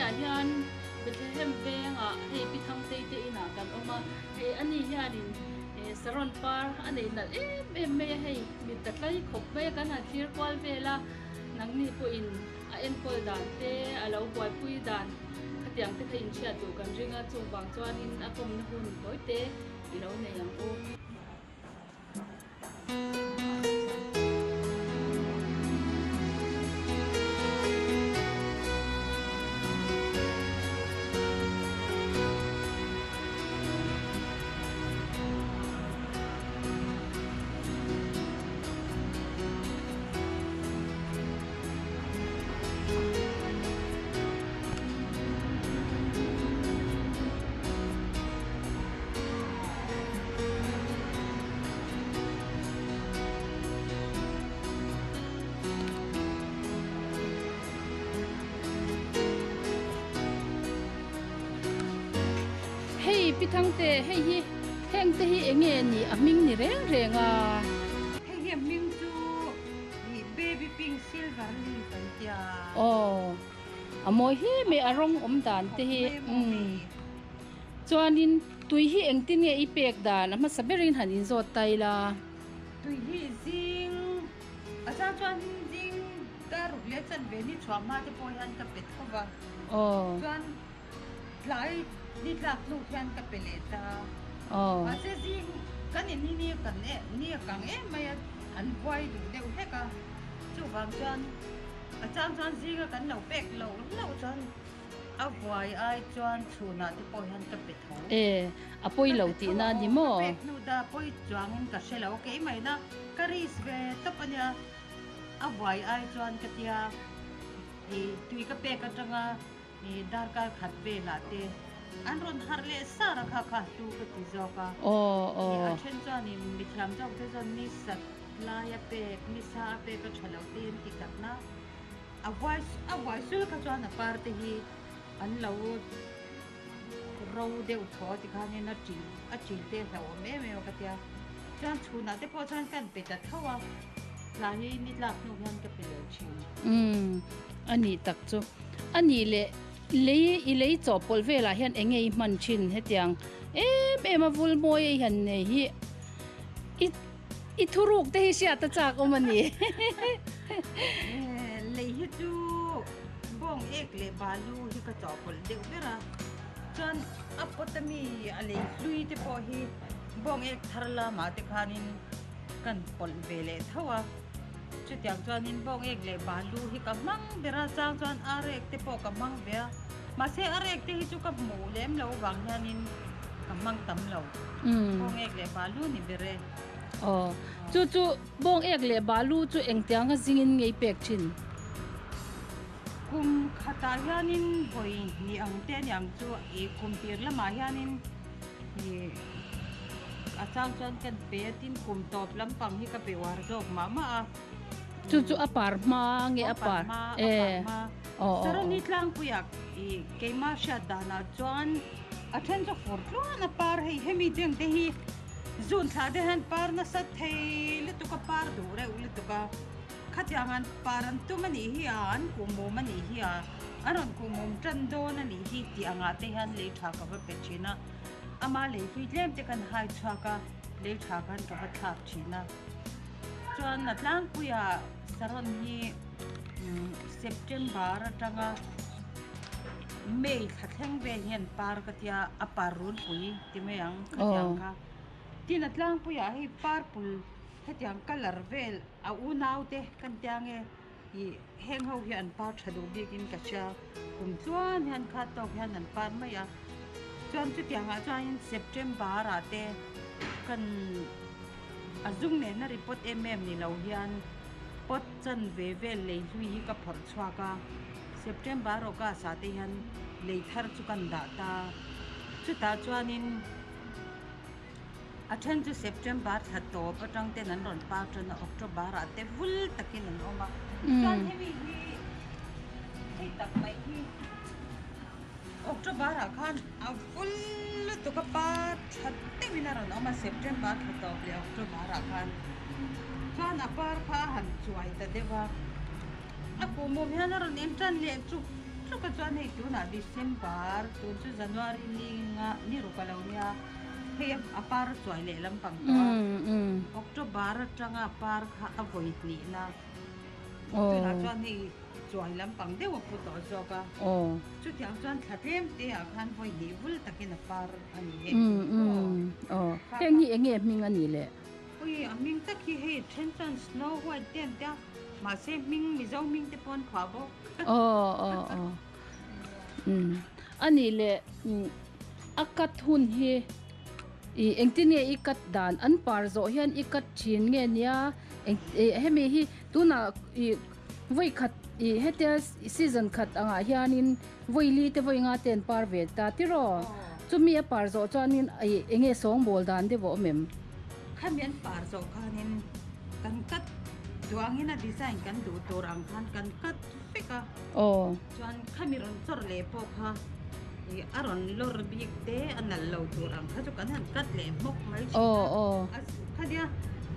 Tunlaiah hian Bethlehem vengah hei Pi Thangtei te inah kan awm a, hei ani hianin saron par a neih nalh em em mai a hei, mit a tlai khawp mai a kan han thlir kual vel a, nangni pawhin a enkawl dan te a lo buaipui dan khatiang te kha inhriat duh kan ring a, chuvang chuanin a kawmna hun tawi te i lo nei ang u. Hei Pi Thangte, hei hi heng te hi eng nge ni a hming ni reng reng a? Hei hi a hming chu Baby Pink Silver Leaf an tia. Aw, a mawi hle mai a rawng awm dan te hi. Chuanin tui hi engtin nge i pek dan a hmasa berin han inzawt ta ila. Tui hi zing a chang chuan zing ka ruk leh chan ve ni chhuah hma te pawh hian ka pe tho va. Chuan tlai ni tlak hnu hian ka pe leh ta. Mahse zing kan in hi ni a kan em ni a kang em mai a an buai duh deuh hlek a. Chuvang chuan a chang chuan zinga kan lo pek loh loh chuan. A vuai ai chuan chhunah te pawh hian ka pe tho. E, a pawi lo tihna a ni maw? Ka pek hnu da pawi chuangin ka hre lo keimahina ka risk ve tawp a nia. A vuai ai chuan ka tia i tui ka pek atanga i darkar khat velah te an rawn harh leh sar a kha kha hlu ka ti zawk a. A then chuanin mithiam zawk te chuan ni sat lai a pek, ni sa a pek a tha lo te an ti takna. A vuai a vuai sul kha chuan a par te hi an lo ro deuh thaw a tikhanin a ṭil a ṭil te a hlauhawm em em a ka tia chuan chhunah te pawh chuan kan pe ta tho a tlai hi ni tlak hnu hian ka pe leh ṭhin. Umm a nih tak chu a nih leh lei i lei chawhpawlh velah hian eng nge i hman ṭhin hetiang em em a vul mawi a i han nei hi i I thuruk te hi hriat a chak awm a ni. Lei hi chu bawng ek leh balu hi ka chawhpawlh deuh ber a, chuan a pot ami a lei hlui te pawh hi bawng ek thar lamah te khanin kan pawlh ve leh tho a, chutiang chuanin bawng ek leh balu hi ka hmang ber a, chang chuan arek te pawh ka hmang ve a, mahse arek te hi chu ka hmuh lem loh avang hianin ka hmang tam lo. Bawng ek leh balu ni ber e. Aw, chu chu bawng ek leh balu chu engtianga zingin ngei pek thin? Kum khatah hianin vawi hnih ang te aniang chu i kum tir lamah hianin i a chang chuan kan pe a tin kum tawp lampang hi ka pe uar zawk mah mah a. Chu chu a par hma nge a par? A par hma. Saroni tlangpuiah i keimah hriat danah chuan a then chu fur tluan a par hei hemi deng te hi Zun thla te hian par nasa thei lutuk a, par duh reuh lutuk a, khatiang an par an tum a nih hi a, an kuhmum a nih hi a, an rawn kuhmum tan dawn a nih hi tih angah te hian lei tha ka va pe thin a, ama lei hlui tlem te khan hai chhuak a, lei tha khan ka va thlak thin a, chuan a tlangpuia saron hi September atanga May thla thleng vel hian par ka tia a par runpui. Ti mai ang khatiang kha. Tin a tlangpuiah hei purple hetiang colour vel a unau te kan tia nge ih heng ho hi an par tha duh bikin ka hria kum tluan hian kha tawk hian an par mai a chuan chutiangah chuanin September ah te kan a zum nena report em em ni lo hian pot chan ve vel lei hlui hi ka phawrh chhuak a. September August ah te hian lei thar chu kan dah ta chutah chuanin a then chu September thla tawp atang ten an rawn par tan a October ah te vul takin an awm a chuan hemi hi hei tak mai hi October ah khan a vul lutuk a par tha deuhin a rawn awm a September thla tawp leh October ah khan chuan a par kha a han chuai ta deuh a. A kuhmawm hian a rawn en tan leh chu tluk a chuan hei tunah December tun chu January ni nga ni ruk a lo nia hei a par a chuai leh lampang tawh a October atanga a par kha a vawi hnihna tunah chuan hei chuai lampang deuh a pu tawh zawk a chutiang chuan thla tlem te ah khan vawi hnih vul takin a par a ni heng chu aw. Heng hi enge hming a nih le? Ui a hming tak hi hei then chuan snow white te an tia mahse hming Mizo hming te pawh an phuah bawk. Aw aw aw umm a nih leh a cut hun hi ih engtin nge i cut dan an par zawh hian i cut thin nge nia eng ih hemi hi tunah ih vawi khat ih hetia season khat angah hianin vawi li te vawi nga te an par ve ta tiraw chumi a par zawh chuanin ih enge sawngbawl dan deuh a awm em? Khami an par zawh khanin kan cut duangin a design kan duh tur ang khan kan cut vek a. Aw. Chuan khami rawn chawr leh pawh kha ih a rawn lawr bik te a nalh lo tur ang kha chu kan han cut leh hmawk mai thin a. Aw aw. A khatia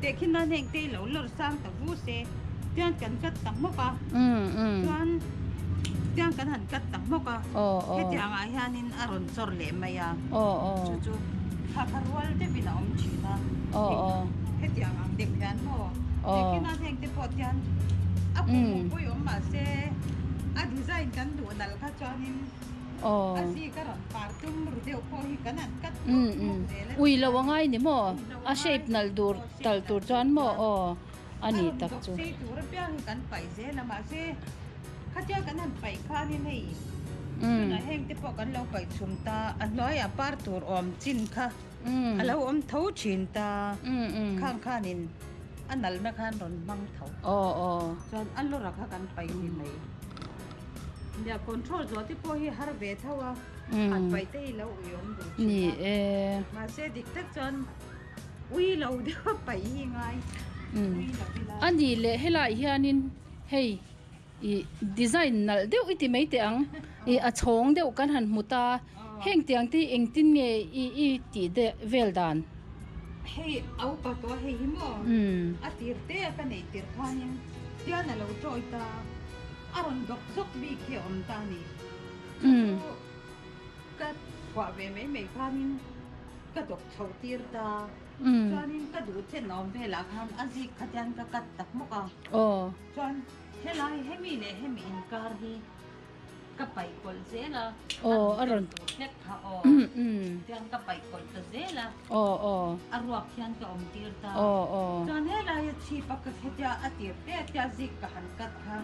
tehkhin nan heng te lo lawr sang ta vu se tiang kan cut ta hmawk a. Umm umm. Chuan tiang kan han cut ta hmawk a. Aw aw. Hetiang ah hianin a rawn chawr leh mai a. Aw aw. Chu chu thla kha rual deuhin a awm thin a. Aw aw. Hetiang ang deuh hian maw. Aw. Tehkhin nan heng te pawh tian a pumhmuh pawh i awm mahse a design kan duh nalh kha chuanin a zik a rawn par tum ru deuh pawh hi kan han cut hmawk hmawk zel a Ui lo a ngai ni maw? A shape nalh dur tal tur chuan maw? Aw a ni tak chu. A rawn dawk sei tur apiang hi kan paih zel a mahse khatia kan han paih khanin hei tunah heng te pawh kan lo paih chhum ta a hnuaiah par tur awm chin kha a lo awm tho thin ta khang khanin a nalhna khan rawn hmang tho. Aw aw. Chuan a lawra kha kan paih ni mai. Nia control zawh te pawh hi har ve tho a, han paih te hi lo ui awm duh thin a. Ni e. Mahse dik tak chuan ui lo deuh a paih hi ngai. Ui lo ila. A nih leh helai hianin hei ih design nalh deuh i ti mai teh ang. Ih a chhawng deuh kan han hmu ta. Heng tiang te hi engtin nge i i tih deh vel dan? Hei a upa tawh a hei hi maw? A tir te a ka neih tirh khanin tian a lo tawi ta, a rawn dawk zawk bik hi a awm ta a ni. Chu chu ka phuah ve mai mai khanin ka dawk chhoh tir ta. Chuanin ka duh chen awm velah khan a zik kha tian ka cut tak hmawk a. Chuan helai hemi leh hemi inkar hi. Ka paih kawlh zel a, a rawn tur hlek kha aw, tiang ka paih kawlh ta zel a, a ruak hian ka awm tir ta, chuan helai a chhip a ka hetia a tir te a tia zik ka han cut kha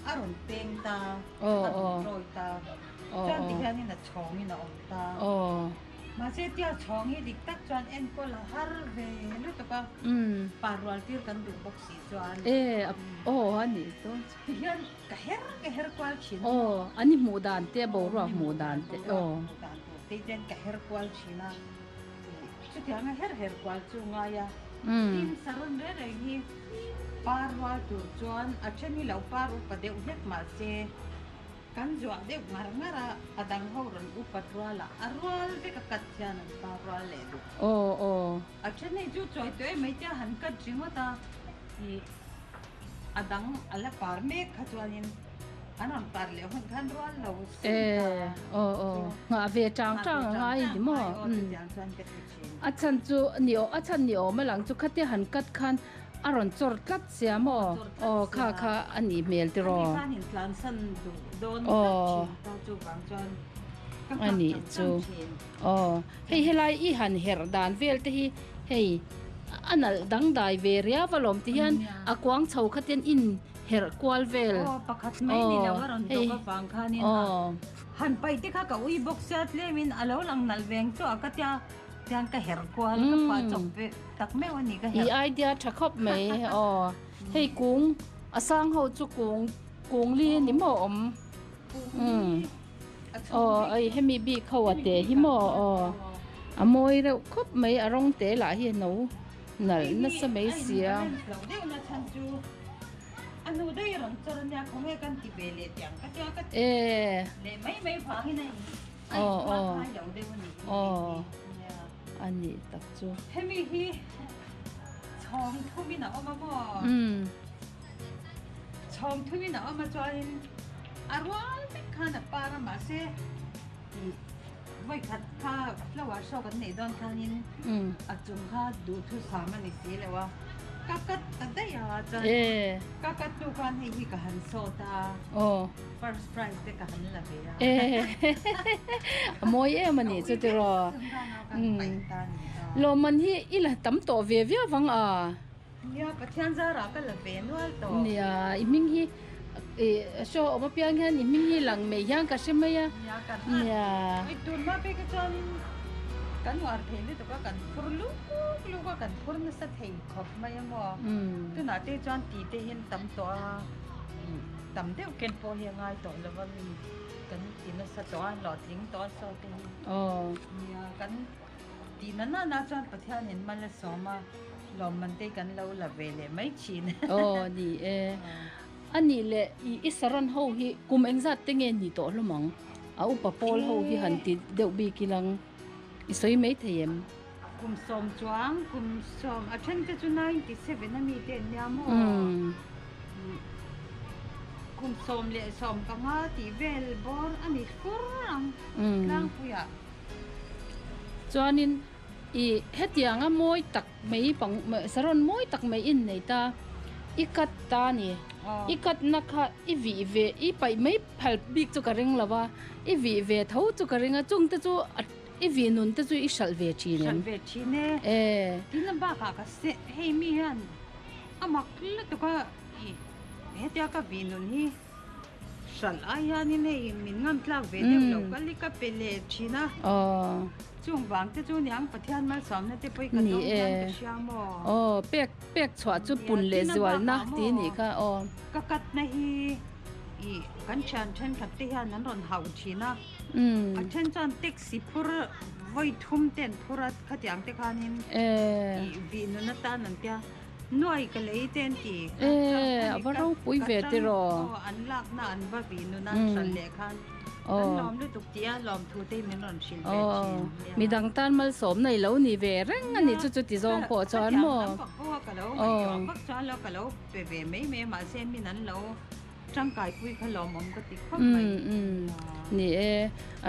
a rawn peng ta, a rawn tawi ta, chuan ti hianin a chhawngin a awm ta. Mahse tia chhawng hi dik tak chuan enkawl a har ve lutuk a, pa rual tir kan duh bawk si chuan. E aw a nih chu. Ti hian ka her ka her kual thin a. Aw an i hmuh dan te boruak hmuh dan te aw. Hmuh dan tur te hian ka her kual thin a, chutiang a her her kual chu ngai a. Tin saron reng reng hi par rual tur chuan a then hi lo par upa deuh hlek mahse kan zuah deuh ngar ngar a, a dang ho rawn upat rual a, a rual vek a cut hian an par rual leh duh. Aw aw. A then hei chu chawi tawh em mai tia han cut ringawt a ih. A dang a la par mek kha chuanin an rawn par leh hun khan rual lo sin ta. E aw aw nghah ve tang tang a ngai ni maw? Chutiang chuan ka ti thin. A chhan chu ni aw a chhan ni awm a lang chu khatia han cut khan a rawn chawr tlat sia maw? Aw kha kha a nih hmel tiraw? Ani khan in tlansan duh dawn tlat thin ta chuvang chuan ka nghak tang tang thin. Aw hei helai i han herh dan vel te hi hei a nalh dangdai ve riau alawm ti hian a kuang chho kha ten in herh kual vel. Aw pakhat mai ni lo a rawn dawk avang khanin a han paih te kha ka ui bawk sia tlemin a lo lang nalh veng chu a ka tia tiang ka herh kual ka phuah chawp ve tak meuh a ni ka herh. I idea tha khawp mai aw hei kung a sang ho chu kung kung li ni maw awm. Aw ai hemi bik ho a te hi maw aw a mawi reuh khawp mai a rawng te lah hi a no nalh nasa mai sia. E aw aw aw a nih tak chu. Umm. Chhawng thumin a awm a chuanin a rual vek kha. khan a par a mahse ih vawi khat kha flower show kan neih dawn khanin a chung kha duhthusam a ni si lo a ka cut ta daih a chuan ka cut hnu khan hei hi ka han sawt a first prize te ka han la ve a. A mawi em a nih chu tiraw. Lawmman hi i la tam tawh ve viau vang a. Nia, Pathian zarah ka la ve nual tawh. Nia, i hming hi i show awm apiang hian i hming hi lang mai hian ka hre mai a. Nia, kan han. Nia. I tun hma pek chuanin kan uar thei lutuk a, kan phur luk luk a, kan phur nasa thei khawp mai a maw. Tunah te chuan ti te hian tam tawh a, tam deuh ken pawh hi a ngai tawh lo va mi kan ti nasa tawh a, hlawhtling tawh a saw te hi. Nia, kan. Tih na na na chuan Pathianin mal a sawm a, lawmman te kan lo la ve leh mai thin. Aw ni e. A nih leh i i saron ho hi kum engzat te nge ni tawh hlawm ang? A upa pawl ho hi han ti deuh bik ilang i sawi mai thei em? Kum sawm chuang, kum sawm a then te chu 97 a mi te an nia maw? Kum 15 tih vel bawr a ni fur ang tlangpuiah. Chuanin i hetianga mawi tak mai pang saron mawi tak mai in nei ta i cut ta a ni. I cut na kha i vih ve i paih mai phal bik chu ka ring lo va, i vih ve tho chu ka ring a, chung te chu i vih nun te chu i hralh ve thin em? Hralh ve thin e. E. Tin a bakah ka se hei mi hian a mak lutuk a i hetia ka vih nun hi. Hralh ai hianin hei min ngam tlak ve deuh lo kal i ka pe leh thin a. Chung vang te chu niang Pathian malsawmna te pawh i ka dawng hian ka hria maw? Aw pek pek chhuah chu pun leh zualna tih nih kha aw. Ka katna hi i kan thian thenkhat te hian an rawn hauh thin a. A then chuan taxi phur vawi thum te an phur a khatiang te khanin i vih nun atan an tia. Nuai ka lei te an ti. Ee, a va ropui ve tiraw. Aw, an lakna an va vih nun an hran leh khan kan lawm lutuk tih a lawmthu te hi min rawn hrilh ve thin. Aw, midang tan malsawmna i lo ni ve reng a ni chu chuti zawng pawh chuan maw. Ka tiang lam vak pawh a ka lo ngaihtuah vak chuan lo ka lo pe ve mai mai a mahse min an lo Tangkaipui kha lawmawm ka ti khawp mai. Umm ni e,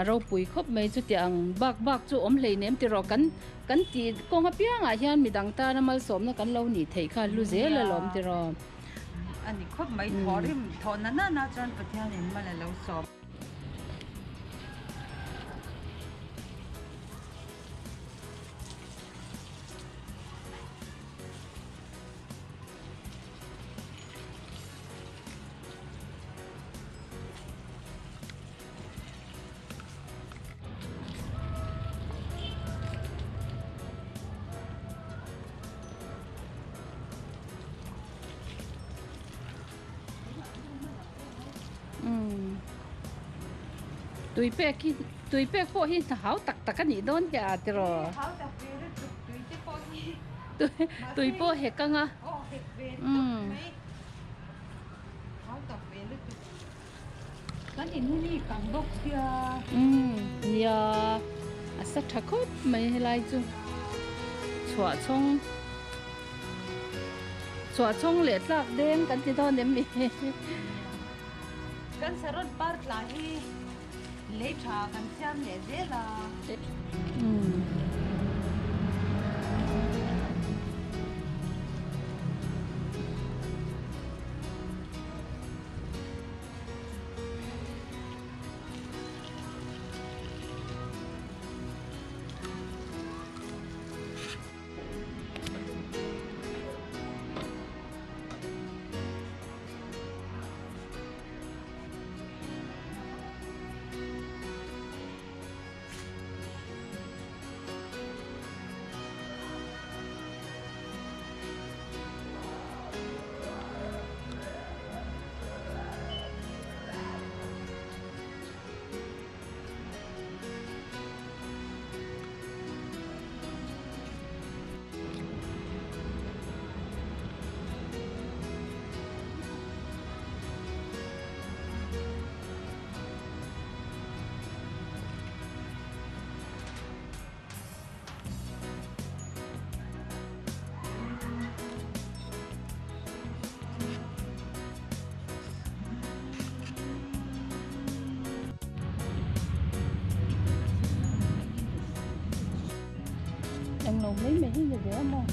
a ropui khawp mai chuti ang bak bak chu awm hleinem ti rawh kan kan tih kawng apiangah hian midang tana malsawmna kan lo nih theih kha hlu zel a lawm ti rawh. A ni khawp mai, thawhrim thawh na nana chuan Pathianin mal a lo sawm. Tui pek hi tui pek pawh hi hna hau tak tak a nih dawn hi a tiraw tui pawh hek ang a. Umm nia a sa tha khawp mai helai chu chhuah chhawng chhuah chhawng leh tlak deng kan ti dawn em ni. Kan saron par tla hi lei tha kan siam leh zel a. Englo mai mai hi ni ve a maw?